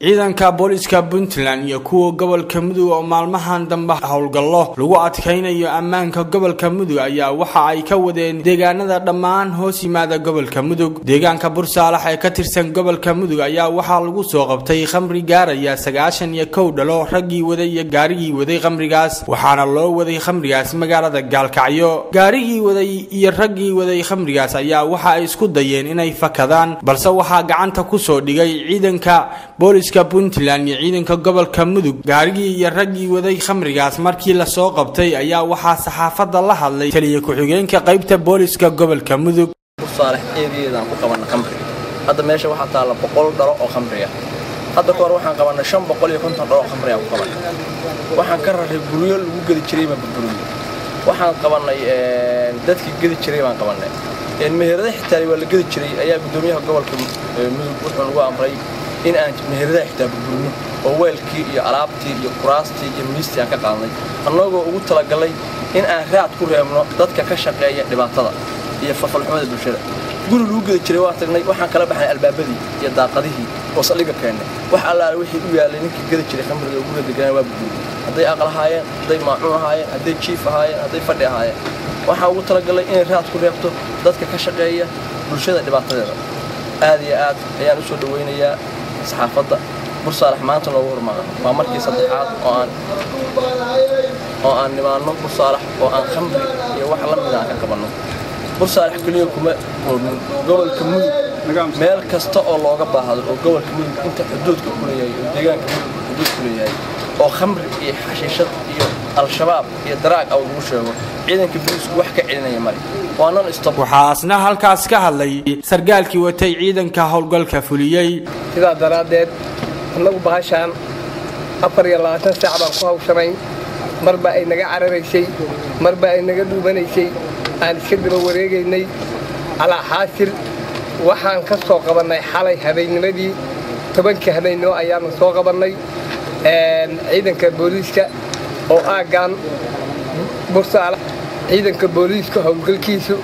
Ciidanka booliska Puntland iyo kuwa gobolka Mudug oo maalmahan dambe howlgallo lagu adkaynayo ammaanka gobolka Mudug ayaa waxa ay ka wadeen deegaanada dhammaan hoos yimaada gobolka Mudug. Deegaanka Bursaalax ee ka tirsan gobolka Mudug ayaa waxaa lagu soo qabtay khamri gaaraya 91 dhalo, raggii waday iyo gaarigii waday khamrigaas, waxaana loo waday khamrigaas magaalada Gaalkacyo. Gaarigii waday iyo raggii waday khamrigaas ayaa waxa ay isku dayeen inay fakadaan, balse waxaa gacanta ku soo dhigay ciidanka booliska Puntland iyo ciidanka gobolka Mudug. Gaarigii iyo raggii waday khamrigaas markii la soo qabtay ayaa waxaa saxaafadda la hadlay taliye ku-xigeenka qaybta booliska gobolka Mudug. Bursaalax eeriyeedaan ku qabanay khamri. Hadda meesha waxaa taalla 100 dhalo oo khamri ah. Hadda ka hor waxaan qabanay 550 dhalo oo khamri ah ku qabanay. Waxaan ka raray guryo lagu gedi jiray baan burburiyey. Waxaan qabanay dadkii gedi jiray baan qabanay. Meherada xitaa waa la gedi jiray ayaa gudoomiyaha gobolka Mudug wuxuu nagu amray in aan meheradaha xitaa burburino oo weelkii iyo alaabtii iyo kuraastii iyo miistii aan ka qaadnay, annagoo ugu talagalay in aan raad ku reebno dadka ka shaqeeya dhibaatada iyo falfalxumada bulshada. Guri lagu gedi jiray waan tagnay, waxaan kala baxnay albaabadii iyo daaqadihii oo saldhigga keennay. Wax allaale wixii u yaalay ninkii gedi jiray khamriga oo guriga deganaa waa burburiyey, hadday aqal ahaayeen, hadday maacuun ahaayeen, hadday jiif ahaayeen, hadday fadhi ahaayeen. Waxaan ugu talagalay inay raad ku reebto dadka ka shaqeeya bulshada dhibaatadeeda. Aad iyo aad ayaan usoo dhawaynayaa saxaafadda. Bursaalax maanta noogu hormaaqan waa markii saddexaad oo aan nimaanno Bursaalax oo aan khamri iyo wax la mid aan ka qabanno. Bursaalax keliya kuma koobnin, gobolka Mudug meel kasta oo looga baahdo oo gobolka Mudug inta xuduudka ku leeyahay oo deegaanka Mudug xuduud ku leeyahay oo khamri iyo xashiishad iyo al-shabaab iyo daraag aw lagu sheego, ciidanka booliisku wax ka celinaya male, waa non stop. Waxaa asna halkaas ka hadlay sargaalkii watay ciidanka howlgalka fuliyey. Sidaa daraaddeed annagu bahashaan 24 saac baan ku hawshanayn, marba ay naga cararaysay, marba ay naga dhuubanaysay, aan iska daba wareegaynay. Calaa xaasil waxaan ka soo qabannay xalay habeennimadii 10-kii habeennimo ayaannu soo qabannay ciidanka booliiska oo aaggan Bursaalax. Ciidanka booliiska howlgalkiisu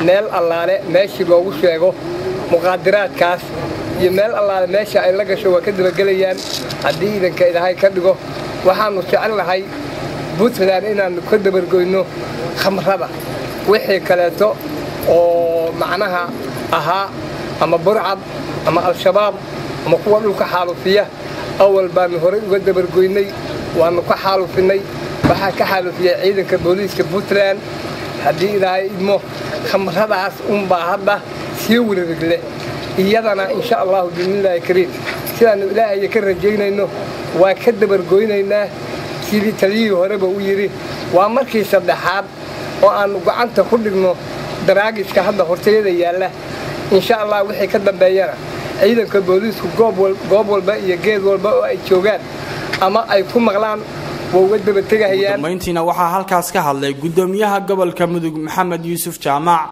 meel allaale meeshii loogu sheego muqaadiraadkaas iyo meel allaale meesha ay la gasho waa ka dabagelayaan haddii ciidanka Ilaahay ka dhigo. Waxaannu jecelnahay Puntland inaannu ka dabargoyno khamrada, wixii kaleeto oo macnaha ahaa ama burcad ama al-shabaab ama kuwa dhulka xaalufiya awal baannu horey uga dabargoynay, waannu ka xaalufinnay. Waxaa ka xaalufiyay ciidanka booliiska Puntland. Haddii Ilaahay idmo khamradaas unbaa hadda sii werarigle, iyadana insha Allahu biidnillaahi kariim sidaannu Ilaahaya ka rajaynayno waa ka dabargoynaynaa. Sidii taliyihii horeba u yidhi, waa markii saddexaad oo aannu gacanta ku dhigno daraagiska hadda hortayada yaalla. Insha Allah wixii ka dambeeyana ciidanka booliisku goob walba iyo geed walba oo ay joogaan ama ay ku maqlaan waa uga daba tegahayaan. Dambayntiina waxaa halkaas ka hadlay gudoomiyaha gobolka Mudug Maxamed Yuusuf Jaamac.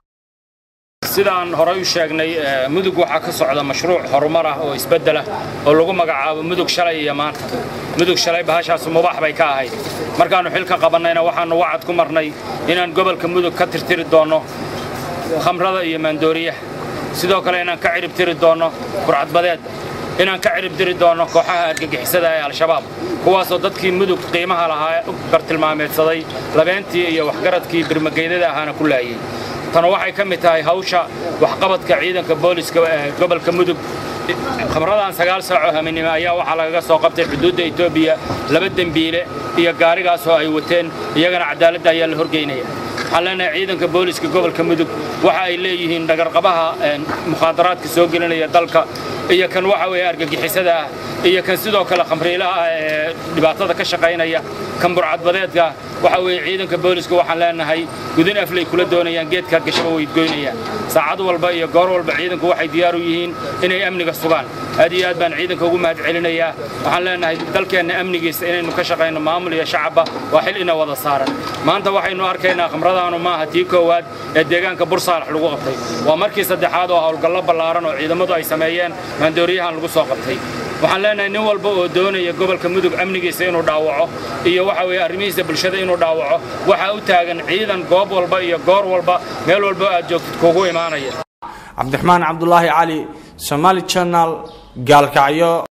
Sidaan horey u sheegnay, Mudug waxaa ka socda mashruuc horumar ah oo isbeddel ah oo lagu magacaabo Mudug shalay iyo maanta. Mudug shalay bahashaasu mubaax bay ka ahayd. Markaannu xilka qabannayna waxaannu wacad ku marnay inaan gobolka Mudug ka tirtiri doonno khamrada iyo maandooriyaha, sidoo kale inaan ka cirib tiri doonno burcadbadeedda, inaan ka cirib tiri doonno kooxaha argagixisada ee al-shabaab, kuwaasoo dadkii Mudug qiimaha lahaa u bartilmaameedsaday, labeentii iyo waxgaradkii birmageydada ahaana ku laayey. Tanu waxay ka mid tahay hawsha waxqabadka ciidanka booliska ee gobolka Mudug. Khamradan 9 saac oo haminimo ayaa waxaa lagaga soo qabtay xuduudda Etoobiya 2 dembiile iyo gaarigaas oo ay wateen, iyagana cadaaladda ayaa la horgeynaya. Waxaan leenahay ciidanka booliska gobolka Mudug waxa ay leeyihiin dhagarqabaha mukhaadaraadka soo gelinaya dalka iyo kan waxa weeye argagixisada ah iyo kan sidoo kale khamriilaha ah ee dhibaatada ka shaqaynaya, kan burcadbadeedka, waxa weeye ciidanka booliska waxaan leenahay gudin aflay kula doonayaan, geedkaad gashaba way goynayaan. Saacad walba iyo goor walba ciidanku waxay diyaar u yihiin inay amniga sugaan. Aad iyo aad baan ciidanka ugu mahad celinayaa. Waxaan leenahay dalkeenna amnigiisa inaynu ka shaqayno maamul iyo shacabba waa xil ina wada saaran. Maanta waxaynu arkaynaa khamradaanu maaha tii koowaad ee deegaanka Bursaalax lagu qabtay, waa markii saddexaad oo howlgallo ballaaran oo ciidamadu ay sameeyeen maandooriyahan lagu soo qabtay. Waxaan leenahay nin walba oo doonaya gobolka Mudug amnigiisa inuu dhaawaco iyo waxa weeye arrimihiisa bulshada inuu dhaawaco, waxaa u taagan ciidan goob walba iyo goor walba meel walba aad joogtid kuugu imaanaya. Cabdiraxmaan Cabdulaahi Cali, Somali Channel, Gaalkacyo.